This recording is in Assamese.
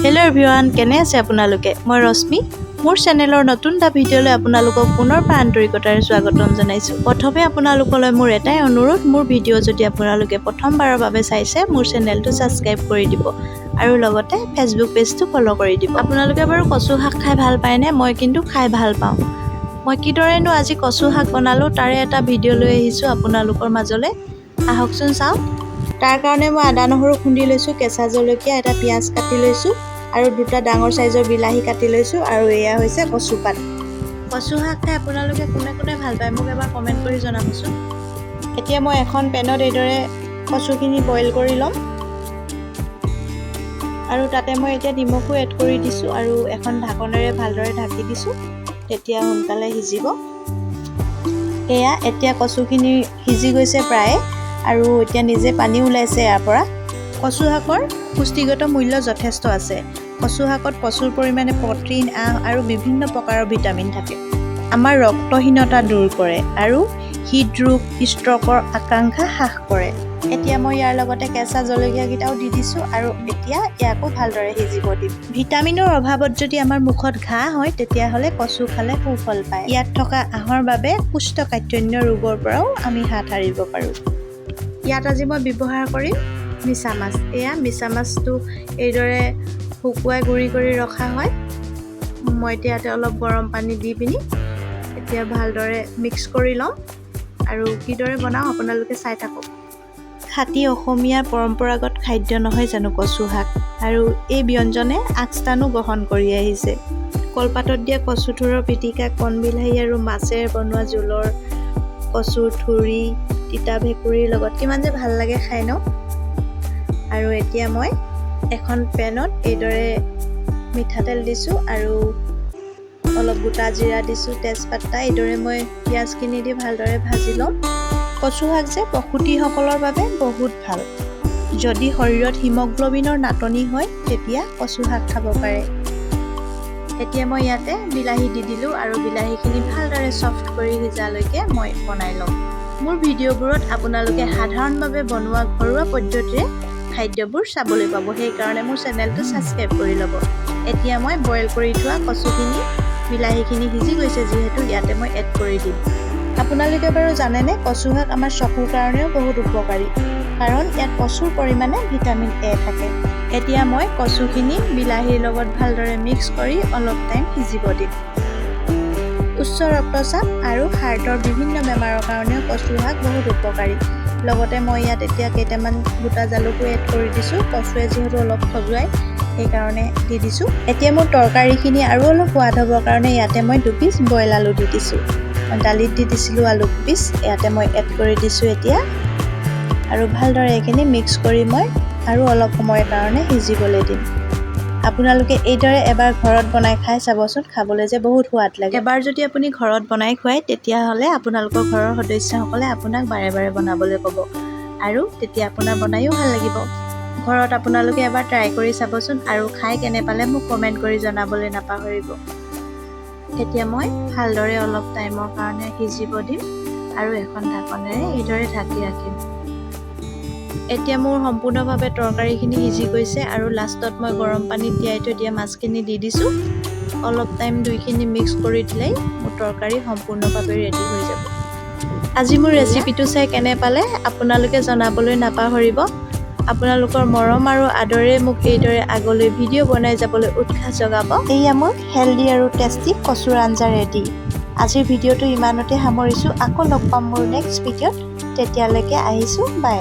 হেল্ল' এভৰিৱান, কেনে আছে আপোনালোকে? মই ৰশ্মি। মোৰ চেনেলৰ নতুন এটা ভিডিঅ'লৈ আপোনালোকক পুনৰবাৰ আন্তৰিকতাৰে স্বাগতম জনাইছোঁ। প্ৰথমে আপোনালোকলৈ মোৰ এটাই অনুৰোধ, মোৰ ভিডিঅ' যদি আপোনালোকে প্ৰথমবাৰৰ বাবে চাইছে, মোৰ চেনেলটো ছাবস্ক্ৰাইব কৰি দিব আৰু লগতে ফেচবুক পেজটো ফ'ল' কৰি দিব। আপোনালোকে বাৰু কচু শাক খাই ভাল পায়নে? মই কিন্তু খাই ভাল পাওঁ। মই কিদৰেনো আজি কচু শাক বনালোঁ, তাৰে এটা ভিডিঅ' লৈ আহিছোঁ আপোনালোকৰ মাজলৈ। আহকচোন চাওঁ। তাৰ কাৰণে মই আদা নহৰু খুন্দি লৈছোঁ, কেঁচা জলকীয়া, এটা পিঁয়াজ কাটি লৈছোঁ আৰু দুটা ডাঙৰ চাইজৰ বিলাহী কাটি লৈছোঁ আৰু এয়া হৈছে কচু পাত। কচু শাক খাই আপোনালোকে কোনে কোনে ভাল পায়, মোক এবাৰ কমেণ্ট কৰি জনাবচোন। এতিয়া মই এখন পেনত এইদৰে কচুখিনি বইল কৰি ল'ম আৰু তাতে মই এতিয়া নিমখো এড কৰি দিছোঁ আৰু এখন ঢাকনেৰে ভালদৰে ঢাকি দিছোঁ, তেতিয়া সোনকালে সিজিব। এয়া এতিয়া কচুখিনি সিজি গৈছে প্ৰায়ে আৰু এতিয়া নিজে পানী ওলাইছে ইয়াৰ পৰা। কচু শাকৰ পুষ্টিগত মূল্য যথেষ্ট আছে। কচু শাকত প্ৰচুৰ পৰিমাণে প্ৰ'টিন, আঁহ আৰু বিভিন্ন প্ৰকাৰৰ ভিটামিন থাকে। আমাৰ ৰক্তহীনতা দূৰ কৰে আৰু হৃদৰোগ, ষ্ট্ৰকৰ আশংকা হ্ৰাস কৰে। এতিয়া মই ইয়াৰ লগতে কেঁচা জলকীয়াকেইটাও দি দিছোঁ আৰু এতিয়া ইয়াকো ভালদৰে সিজিব দিম। ভিটামিনৰ অভাৱত যদি আমাৰ মুখত ঘাঁ হয়, তেতিয়াহ'লে কচু খালে সুফল পায়। ইয়াত থকা আঁহৰ বাবে কোষ্ঠকাঠিন্য ৰোগৰ পৰাও আমি হাত সাৰিব পাৰোঁ। ইয়াত আজি মই ব্যৱহাৰ কৰিম মিছা মাছ। এয়া মিছা মাছটো এইদৰে শুকুৱাই গুড়ি কৰি ৰখা হয়। মই এতিয়া ইয়াতে অলপ গৰম পানী দি পিনি এতিয়া ভালদৰে মিক্স কৰি ল'ম আৰু কিদৰে বনাওঁ আপোনালোকে চাই থাকক। খাটি অসমীয়াৰ পৰম্পৰাগত খাদ্য নহয় জানো কচু শাক? আৰু এই ব্যঞ্জনে আগস্থানো গ্ৰহণ কৰি আহিছে। কলপাতত দিয়া কচু থোৰৰ পিটিকা, কণ বিলাহী আৰু মাছেৰে বনোৱা জোলৰ কচুৰ থুৰি তিতা ভেকুৰীৰ লগত কিমান যে ভাল লাগে খাই ন? আৰু এতিয়া মই এখন পেনত এইদৰে মিঠাতেল দিছোঁ আৰু অলপ গোটা জিৰা দিছোঁ, তেজপাতা। এইদৰে মই পিঁয়াজখিনি দি ভালদৰে ভাজি ল'ম। কচু শাক যে প্ৰসূতিসকলৰ বাবে বহুত ভাল। যদি শৰীৰত হিমগ্ল'বিনৰ নাটনি হয়, তেতিয়া কচু শাক খাব পাৰে। এতিয়া মই ইয়াতে বিলাহী দি দিলোঁ আৰু বিলাহীখিনি ভালদৰে চফ্ট কৰি সিজালৈকে মই বনাই ল'ম। মোৰ ভিডিঅ'বোৰত আপোনালোকে সাধাৰণভাৱে বনোৱা ঘৰুৱা পদ্ধতিৰে খাদ্যবোৰ চাবলৈ পাব। সেইকাৰণে মোৰ চেনেলটো ছাবস্ক্ৰাইব কৰি ল'ব। এতিয়া মই বইল কৰি থোৱা কচুখিনি, বিলাহীখিনি সিজি গৈছে যিহেতু, ইয়াতে মই এড কৰি দিম। আপোনালোকে বাৰু জানেনে, কচু শাক আমাৰ চকুৰ কাৰণেও বহুত উপকাৰী? কাৰণ ইয়াত প্ৰচুৰ পৰিমাণে ভিটামিন এ থাকে। এতিয়া মই কচুখিনি বিলাহীৰ লগত ভালদৰে মিক্স কৰি অলপ টাইম সিজিব দিম। উচ্চ ৰক্তচাপ আৰু হাৰ্টৰ বিভিন্ন বেমাৰৰ কাৰণেও কচু শাক বহুত উপকাৰী। লগতে মই ইয়াত এতিয়া কেইটামান গোটা জালুকো এড কৰি দিছোঁ। কচুৱে যিহেতু অলপ খজুৱাই, সেইকাৰণে দি দিছোঁ। এতিয়া মোৰ তৰকাৰীখিনি আৰু অলপ সোৱাদ হ'বৰ কাৰণে ইয়াতে মই দুপিচ বইল আলু দি দিছোঁ। মই দালিত দি দিছিলোঁ আলু পিচ, ইয়াতে মই এড কৰি দিছোঁ এতিয়া আৰু ভালদৰে এইখিনি মিক্স কৰি মই আৰু অলপ সময়ৰ কাৰণে সিজিবলৈ দিম। আপোনালোকে এইদৰে এবাৰ ঘৰত বনাই খাই চাবচোন, খাবলৈ যে বহুত সোৱাদ লাগে। এবাৰ যদি আপুনি ঘৰত বনাই খুৱায়, তেতিয়াহ'লে আপোনালোকৰ ঘৰৰ সদস্যসকলে আপোনাক বাৰে বাৰে বনাবলৈ ক'ব আৰু তেতিয়া আপোনাৰ বনায়ো ভাল লাগিব। ঘৰত আপোনালোকে এবাৰ ট্ৰাই কৰি চাবচোন আৰু খাই কেনে পালে মোক কমেণ্ট কৰি জনাবলৈ নাপাহৰিব। এতিয়া মই ভালদৰে অলপ টাইমৰ কাৰণে সিজিব দিম আৰু এখন ঢাকনেৰে এইদৰে ঢাকি ৰাখিম। এতিয়া মোৰ সম্পূৰ্ণভাৱে তৰকাৰীখিনি সিজি গৈছে আৰু লাষ্টত মই গৰম পানীত তিয়াই থৈ দিয়া মাছখিনি দি দিছোঁ। অলপ টাইম দুইখিনি মিক্স কৰি দিলেই মোৰ তৰকাৰী সম্পূৰ্ণভাৱে ৰেডি হৈ যাব। আজি মোৰ ৰেচিপিটো চাই কেনে পালে, আপোনালোকে জনাবলৈ নাপাহৰিব। আপোনালোকৰ মৰম আৰু আদৰে মোক এইদৰে আগলৈ ভিডিঅ' বনাই যাবলৈ উৎসাহ যোগাব। এয়া মোৰ হেল্ডি আৰু টেষ্টি কচুৰ আঞ্জা ৰেডি। আজিৰ ভিডিঅ'টো ইমানতে সামৰিছোঁ। আকৌ লগ পাম মোৰ নেক্সট ভিডিঅ'ত। তেতিয়ালৈকে আহিছোঁ, বাই।